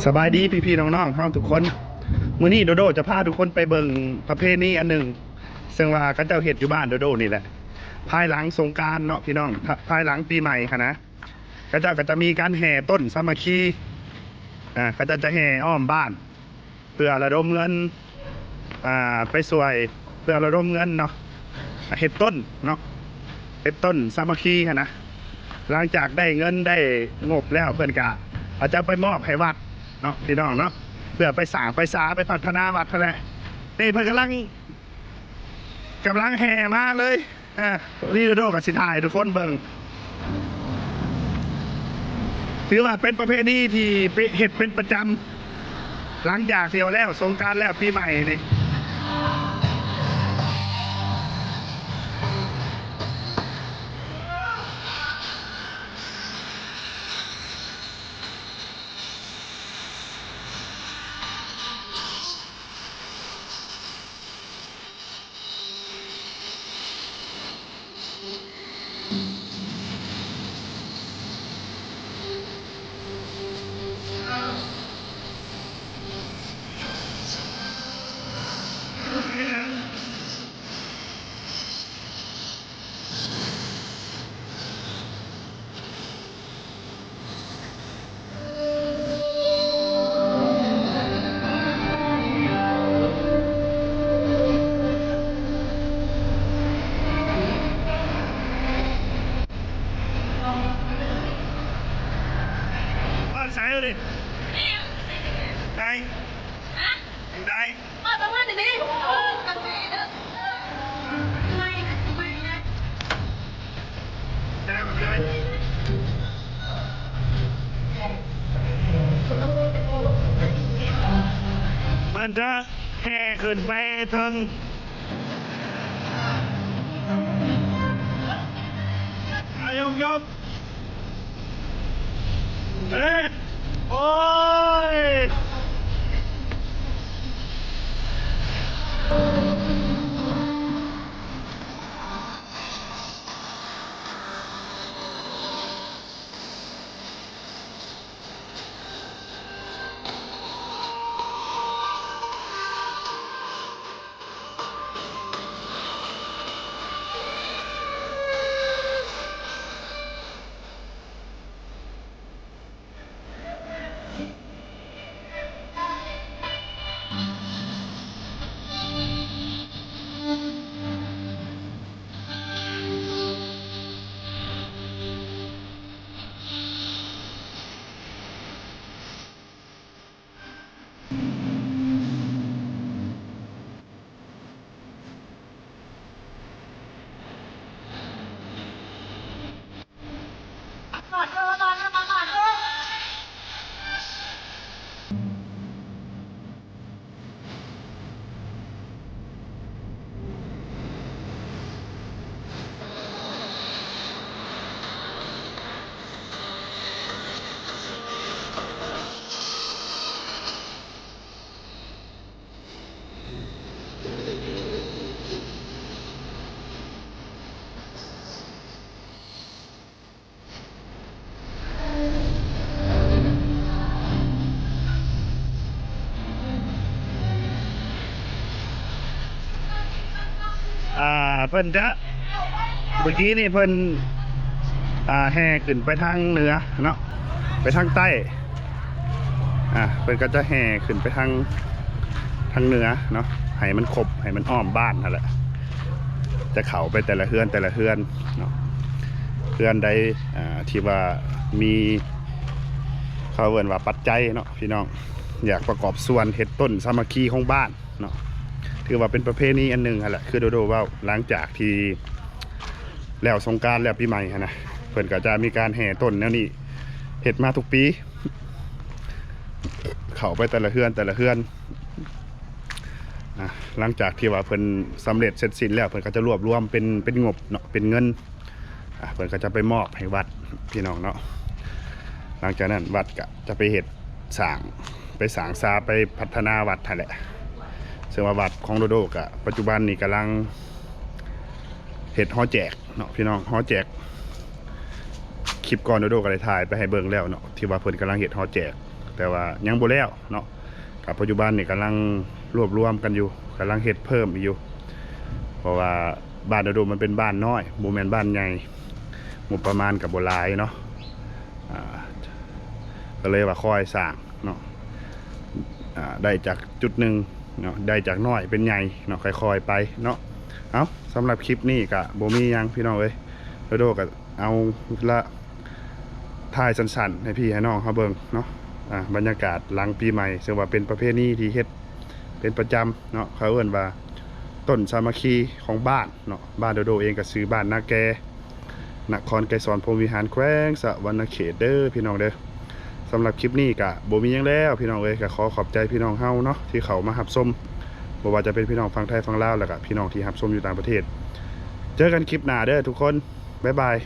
ສະບາຍດີພີ່ໆນ້ອງໆເຮົາທຸກຄົນ. ມື້ນີ້ໂດໂດຈະພາທຸກຄົນໄປເບິ່ງປະເພນີອັນໜຶ່ງ ເຊິ່ງວ່າເຂົາເຈົ້າເຮັດຢູ່ບ້ານໂດໂດນີ້ແຫຼະ. ພາຍຫຼັງສົງການເນາະພີ່ນ້ອງ, ພາຍຫຼັງປີໃໝ່ຫັ້ນນະ, ເຂົາເຈົ້າກໍຈະມີການແຫ່ຕົ້ນສາມັກຄີ. ອ່າ ເຂົາເຈົ້າຈະແຫ່ອ້ອມບ້ານ ເພື່ອລະດົມເງິນ ອ່າ ໄປຊ່ວຍ ເພື່ອລະດົມເງິນເນາະ ເຮັດຕົ້ນເນາະ ເຮັດຕົ້ນສາມັກຄີຫັ້ນນະ. ຫຼັງຈາກໄດ້ເງິນໄດ້ງົບແລ້ວ ເພິ່ນກະເອົາຈະໄປມອບໃຫ້ວັດເນາະ ພີ່ນ້ອງເນາະ ເພື່ອໄປສ້າງໄປສາ ໄປພັດທະນາວັດຫັ້ນແຫຼະ. ນີ້ເພິ່ນກຳລັງ ກຳລັງແຫ່ມາເລີຍ. ອ່າ ນີ້ໂດໂດກໍຊິຖ່າຍໃຫ້ທຸກຄົນເບິ່ງ. ຖືວ່າເປັນປະເພນີທີ່ເປັນ ເຮັດເປັນປະຈຳ ຫຼັງຈາກທີ່ວ່າແລ້ວສົງການແລ້ວປີໃໝ່ນີ້. ບ້ານໃສເອີຍນີ້? ໄດ້ ໄດ້. ມັນຈະແຫ່ຂຶ້ນໄປເທິງ ອາຍົກຍົກ. ເອີ ໂອ້ຍ. ອ່າ ເພິ່ນຈະ ເມື່ອກີ້ນີ້ເພິ່ນ ອ່າ ແຫ່ຂຶ້ນໄປທາງເໜືອເນາະ ໄປທາງໃຕ້. ອ່າ ເພິ່ນກໍຈະແຫ່ຂຶ້ນໄປທາງ ທາງເໜືອເນາະ ໃຫ້ມັນຄົບ ໃຫ້ມັນອ້ອມບ້ານຫັ້ນແຫຼະ ຈະເຂົ້າໄປແຕ່ລະເຮືອນ ແຕ່ລະເຮືອນເນາະ. ເຮືອນໃດ ອ່າ ທີ່ວ່າມີ ເຂົາເອີ້ນວ່າປັດໄຈເນາະ ພີ່ນ້ອງ ຢາກປະກອບສ່ວນເຮັດຕົ້ນສາມັກຄີຂອງບ້ານເນາະ ຖືວ່າເປັນປະເພນີອັນໜຶ່ງຫັ້ນແຫຼະ. ຄືໂດໂດເວົ້າ ຫຼັງຈາກທີ່ແລ້ວສົງການແລ້ວປີໃໝ່ຫັ້ນນະ ເພິ່ນກໍຈະມີການແຫ່ຕົ້ນແນວນີ້ ເຮັດມາທຸກປີ ເຂົ້າໄປແຕ່ລະເຮືອນ ແຕ່ລະເຮືອນ. ອ່າ ຫຼັງຈາກທີ່ວ່າເພິ່ນສຳເລັດເສັດສິ້ນແລ້ວ ເພິ່ນກໍຈະລວບລວມເປັນ ເປັນງົບເນາະ ເປັນເງິນ. ອ່າ ເພິ່ນກໍຈະໄປມອບໃຫ້ວັດ ພີ່ນ້ອງເນາະ. ຫຼັງຈາກນັ້ນວັດກໍຈະໄປເຮັດສ້າງ ໄປສ້າງສາ ໄປພັດທະນາວັດຫັ້ນແຫຼະ. ເຊິ່ງວ່າວັດຂອງໂດໂດກໍປັດຈຸບັນນີ້ກຳລັງເຮັດຫໍແຈກເນາະ ພີ່ນ້ອງ ຫໍແຈກ. ຄລິບກ່ອນໂດໂດກໍໄດ້ຖ່າຍໄປໃຫ້ເບິ່ງແລ້ວເນາະ ທີ່ວ່າເພິ່ນກຳລັງເຮັດຫໍແຈກ ແຕ່ວ່າຍັງບໍ່ແລ້ວເນາະ. ກັບປັດຈຸບັນນີ້ກຳລັງລວບລວມກັນຢູ່ ກຳລັງເຮັດເພີ່ມຢູ່ ເພາະວ່າບ້ານໂດໂດມັນເປັນບ້ານນ້ອຍ ບໍ່ແມ່ນບ້ານໃຫຍ່ ງົບປະມານກໍບໍ່ຫຼາຍເນາະ. ອ່າ ກໍເລີຍວ່າຄ່ອຍສ້າງເນາະ ອ່າ ໄດ້ຈາກຈຸດໜຶ່ງເນາະ ໄດ້ຈາກນ້ອຍເປັນໃຫຍ່ເນາະ ຄ່ອຍໆໄປເນາະ. ເອົ້າ ສຳລັບຄລິບນີ້ກະບໍ່ມີຫຍັງພີ່ນ້ອງເອີຍ ໂດໂດກະເອົາລະຖ່າຍສັ້ນໆໃຫ້ພີ່ໃຫ້ນ້ອງເຮົາເບິ່ງເນາະ. ອ່າ ບັນຍາກາດຫຼັງປີໃໝ່ ເຊິ່ງວ່າເປັນປະເພນີທີ່ເຮັດເປັນປະຈຳເນາະ ເຂົາເອີ້ນວ່າຕົ້ນສາມັກຄີຂອງບ້ານເນາະ. ບ້ານໂດໂດເອງກະຊື່ບ້ານນາແກ ນະຄອນໄກສອນພົມວິຫານ ແຂວງສະຫວັນນະເຂດເດີພີ່ນ້ອງເດີ. ສຳລັບຄລິບນີ້ກະບໍ່ມີຫຍັງແລ້ວພີ່ນ້ອງເອີຍ ກະຂໍຂອບໃຈພີ່ນ້ອງເຮົາເນາະ ທີ່ເຂົ້າມາຮັບຊົມ ບໍ່ວ່າຈະເປັນພີ່ນ້ອງຝັ່ງໄທຝັ່ງລາວ ແລ້ວກະພີ່ນ້ອງທີ່ຮັບຊົມຢູ່ຕ່າງປະເທດ. ເຈີກັນຄລິບໜ້າເດີທຸກຄົນ ບາຍບາຍ.